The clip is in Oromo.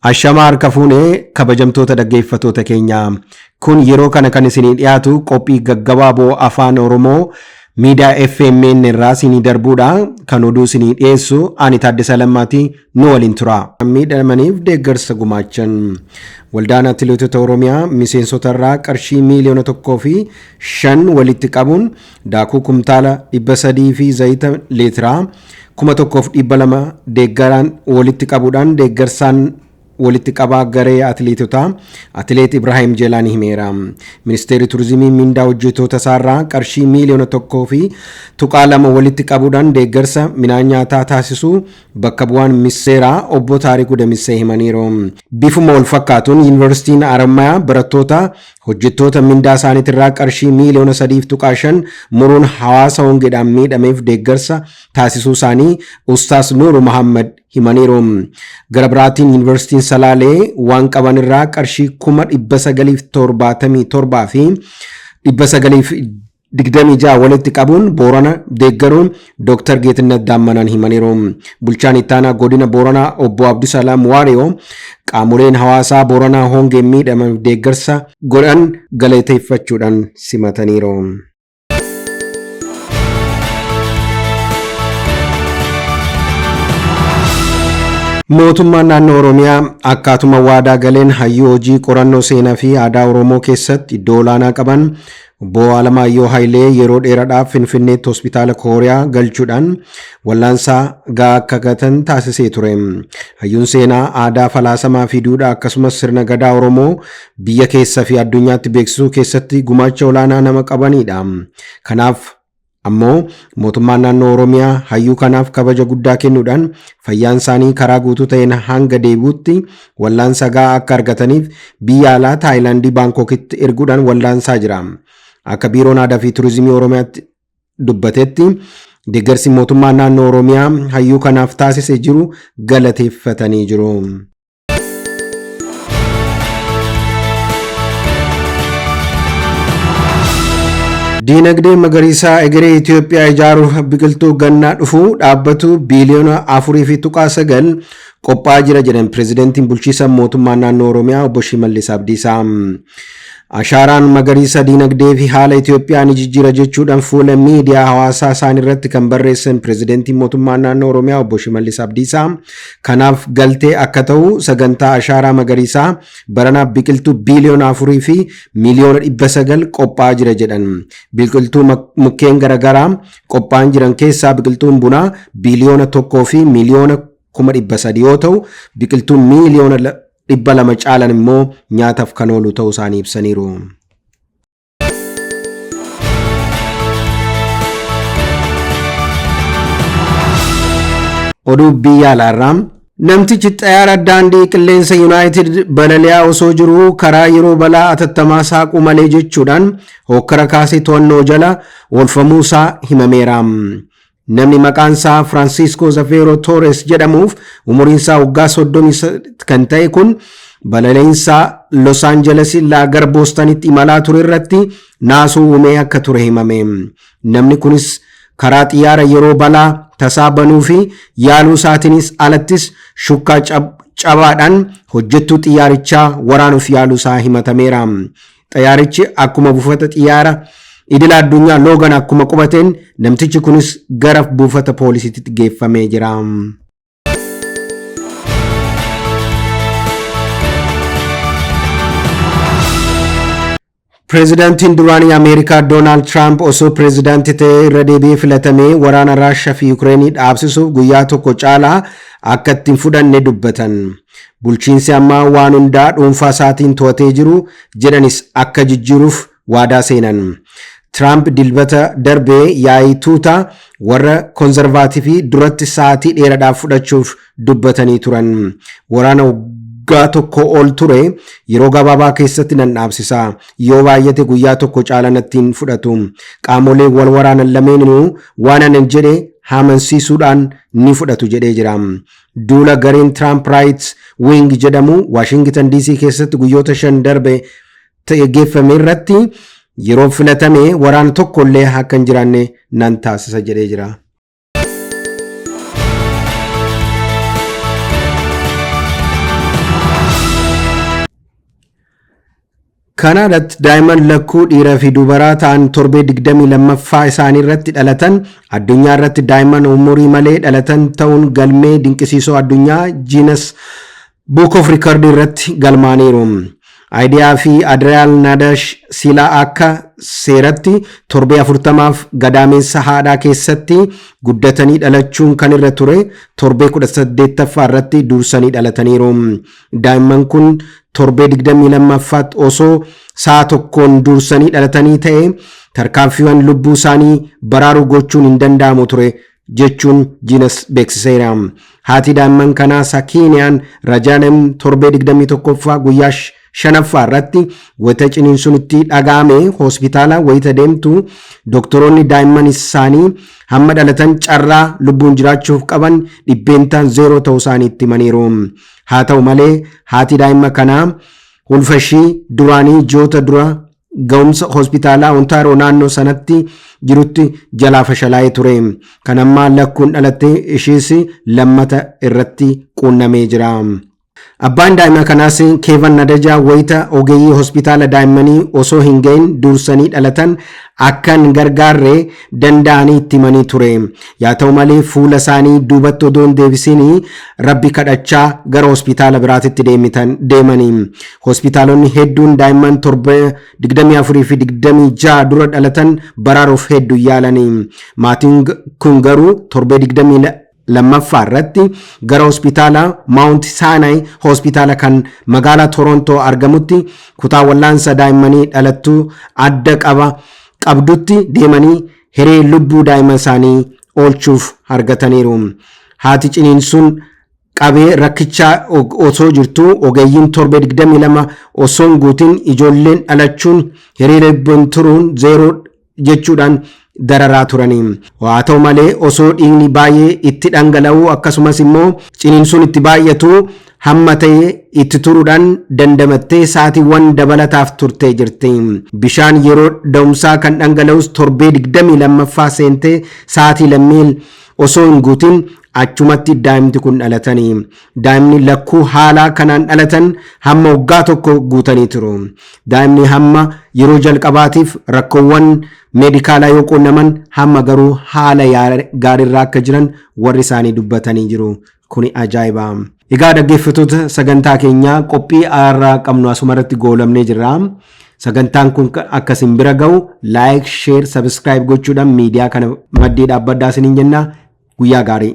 Ashamaa harka fuunee kabajamtoota dhaggeeffattoota keenyaa. Kun yeroo kana kan isinii dhiyaatu qophii gaggabaaboo afaan Oromoo miidiyaa FMN irraa isinii darbuudha. Kan oduu isinii dhiyeessu ani Taaddasaa Lammaati, nu waliin tura. Miidhamaniif deeggarsa gumaachan. Waldaan Atileetota Oromiyaa miseensota irraa qarshii miiliyoona 1.5 walitti qabuun daakuu kumtaala 300 fi zayita leetiraa 1200 deeggaraan walitti qabuudhaan deeggarsaan walitti qabaa garee atileetotaa Atileet Ibrahim Jeelaan himeera. Ministeerri Turizimii mindaa hojjettoota isaarraa qarshii miiliyoona 1.2 walitti qabuudhaan deeggarsa midhaan nyaataa taasisuu bakka bu'aan ministeeraa obbo Taarikuu Damissee himaniiru. Bifuma wal fakkaatuun Yuunivarsiitiin Harammayaa barattoota hojjettoota mindaa isaaniitirraa qarshii miiliyoona 3.5 muruun hawaasa hongeedhaan miidhameef deeggarsa taasisuu isaanii Ustaas Nuuru Mahammad himaniiru. Gara biraatiin Yuunivarsiitiin Salaalee waan qaban irraa qarshii 977,926 walitti qabuun Boorana deeggaruun Dr. Geetinnat Daammanaan himaniiru. Bulchaan ittaanaa godina Booranaa obbo Abdusalaam Waariyoo qaamoleen hawaasaa Booranaa hongeen miidhaman deeggarsa godhan galateeffachuudhaan simataniiru. Mootummaan naannoo Oromiyaa akkaatuma waadaa galeen hayyuu hojii qorannoo seenaa fi aadaa Oromoo keessatti iddoo olaanaa qaban obbo Alamaayyoo Hayilee yeroo dheeraadhaaf Finfinneetti hospitaala Kooriyaa galchuudhaan wallaansaa gahaa akka gatan taasisee ture. Hayyuun seenaa aadaa falaasamaa fi duudhaa akkasumas sirna gadaa Oromoo biyya keessa fi addunyaatti beeksisuu keessatti gumaacha olaanaa nama qabanidha. Kanaaf ammoo mootummaan naannoo Oromiyaa hayyuu kanaaf kabaja guddaa kennuudhaan fayyaan isaanii karaa guutuu ta'een hanga deebi'utti wallaansa gahaa akka argataniif biyya alaa Taayilaandii Baankookitti erguudhaan wallaansaa jira. Akka Biiroon Aadaa fi Turizimii Oromiyaatti dubbatetti deeggarsi mootummaan naannoo Oromiyaa hayyuu kanaaf taasise jiru galateeffatanii jiru. Diinagdee magariisaa egeree Itoophiyaa ijaaruuf biqiltuu gannaa dhufu dhaabbatu biiliyoona 4.9 qophaa'aa jira jedhan pirezidantiin bulchiisa mootummaa naannoo Oromiyaa obbo Shimallis Abdiisaa. Ashaaraan magariisa diinagdee fi haala Itoophiyaa ni jijjiira jechuudhaan fuula miidiyaa hawaasaa isaan irratti kan barreessan pirezidantiin mootummaa naannoo Oromiyaa obbo Shimallis Abdiisaa kanaaf galtee akka ta'u sagantaa ashaaraa magariisaa baranaaf biqiltuu biiliyoona 4 fi miiliyoona 900 qophaa'aa jira jedhan. Biqiltuu mukkeen garaagaraa qophaa'an jiran keessaa biqiltuun bunaa biiliyoona 1 fi miiliyoona 300,000 yoo ta'u, biqiltuun miiliyoona 200 caalan immoo nyaataaf kan oolu ta'uu isaanii ibsaniiru. Oduu biyya alaarraa namtichi xayyaara daandii qilleensa Yuunaayitid balali'aa osoo jiruu karaa yeroo balaa atattamaa saaquu malee jechuudhaan hokkara kaasee to'annoo jala oolfamuu isaa himameera. Namni maqaan isaa Firaansiskoo Zafeeroo Torres jedhamuuf umuriin isaa waggaa 30 kan ta'e kun balaliinsa Los Angeles irraa gara Boostanitti imalaa ture irratti naasuu uumee akka ture himame. Namni kunis karaa xiyyaara yeroo balaa tasaa banuu fi yaaluu isaatiinis alattis shukkaa cabaadhaan hojjettuu xiyyaarichaa waraanuuf yaaluu isaa himatameera. Xiyyaarichi akkuma buufata xiyyaara idila addunyaa Loogan akkuma qubateen namtichi kunis gara buufata poolisiitti geeffamee jira. Pireezidaantiin duraanii Ameerikaa Doonaald Tiraamp osoo pireezidaantii ta'ee irra deebi'ee filatamee waraana Raashaa fi Yukireenii dhaabsisuuf guyyaa tokko caalaa akka itti hin fudhanne dubbatan. Bulchiinsi ammaa waan hundaa dhuunfaa isaatiin to'atee jiru jedhanis akka jijjiiruuf waadaa seenan. Tiraamp Dilbata darbee yaa'ii tuuta warra konzervaativii duratti sa'aatii dheeraadhaaf fudhachuuf dubbatanii turan. Waraana waggaa tokko ol ture yeroo gabaabaa keessatti nan dhaabsisa. Yoo baay'ate guyyaa tokko caala natti hin fudhatu. Qaamolee wal waraanan lameeninuu waan anan jedhe amansiisuudhaan ni fudhatu jedhee jira. Duula gareen Trump Right Wing jedhamu Waashingtan DC keessatti guyyoota 5 darbe geggeeffame irratti yeroo filatame waraana tokko illee akka hin jiraanne nan taasisa jedhee jira. Kanaadaatti daa'imman lakkuu dhiiraa fi dubaraa ta'an torbee 22ffaa isaanii irratti dhalatan addunyaa irratti daa'imman umurii malee dhalatan ta'uun galmee dinqisiisoo addunyaa Guinness Book of Record irratti galmaaniiru. Aayidiyaa fi Adriyaal Nadash silaa akka seeratti torbee 40f gadaameessa haadhaa keessatti guddatanii dhalachuun kan irra ture torbee 18ffaa irratti dursanii dhalataniiru. Daa'imman kun torbee 22ffaatti osoo sa'a tokkoon dursanii dhalatanii ta'e tarkaanfiiwwan lubbuu isaanii baraaruu gochuun hin danda'amu ture jechuun Guinness beeksiseera. Haati daa'imman kanaa Sakiiniyaan Rajaanem torbee 21ffaa guyyaa shanaffaa irratti wayita ciniinsuun itti dhaga'ame hospitaala wayita deemtu doktoroonni daa'imman isaanii hamma dhalatan carraa lubbuun jiraachuuf qaban 0% ta'uu isaanii itti himaniiru. Haa ta'u malee, haati daa'ima kanaa ulfa ishii duraanii ji'oota dura ga'umsa hospitaalaa Ontaaroo naannoo sanatti jirutti jalaa fashalaa'ee ture. Kan ammaa lakkuun dhalatte ishiis lammata irratti quunnamee jira. Abbaan daa'ima kanaas Keevan Nadajaa wayita ogeeyyii hospitaala daa'immanii osoo hin ga'in dursanii dhalatan akka hin gargaarre danda'anii itti himanii ture. Yaa ta'u malee, fuula isaanii duubatti odoo hin deebisiin rabbi kadhachaa gara hospitaala biraatitti deemanii. Hospitaalonni hedduun daa'imman torba 24 fi 26 dura dhalatan baraaruuf hedduu yaalanii. Maatiin kun garuu torbee 22ffaa irratti gara hospitaala Mount Sinai hospitaala kan magaalaa Torontoo argamutti kutaa wallaansa daa'immanii dhalattuu adda qaba qabdutti deemanii hiree lubbuu daa'ima isaanii oolchuuf argataniiru. Haati ciniinsuun qabee rakkichaa osoo jirtu ogeeyyiin torbee 22 osoo hin guutin ijoolleen dhalachuun hiree lubbuun turuun zeeroo jechuudhaan dararaa turanii. Haa ta'u malee, osoo dhiigni baay'ee itti dhangala'u akkasumas immoo ciniinsuun itti baay'atu hamma ta'e itti turuudhaan dandamattee sa'aatiiwwan dabalataaf turtee jirti. Bishaan yeroo da'umsaa kan dhangala'us torbee 22ffaa seentee sa'aatii lammii osoo hin guutin achumatti daa'imti kun dhalatanii. Daa'imni lakkuu haala kanaan dhalatan hamma waggaa tokko guutanii turu. Daa'imni hamma yeroo jalqabaatiif rakkoowwan meedikaalaa yoo quunnaman hamma garuu haala gaariirra akka jiran warri isaanii dubbatanii jiru. Kuni ajaa'iba. Egaa dhaggeeffattoota sagantaa keenyaa, qophii har'aa qabnu asuma irratti goolabnee jirra. Sagantaan kun akka isin bira ga'u like, share, subscribe gochuudhaan miidiyaa kana maddii dhaabbadhaa isiniin jenna. Guyyaa gaarii.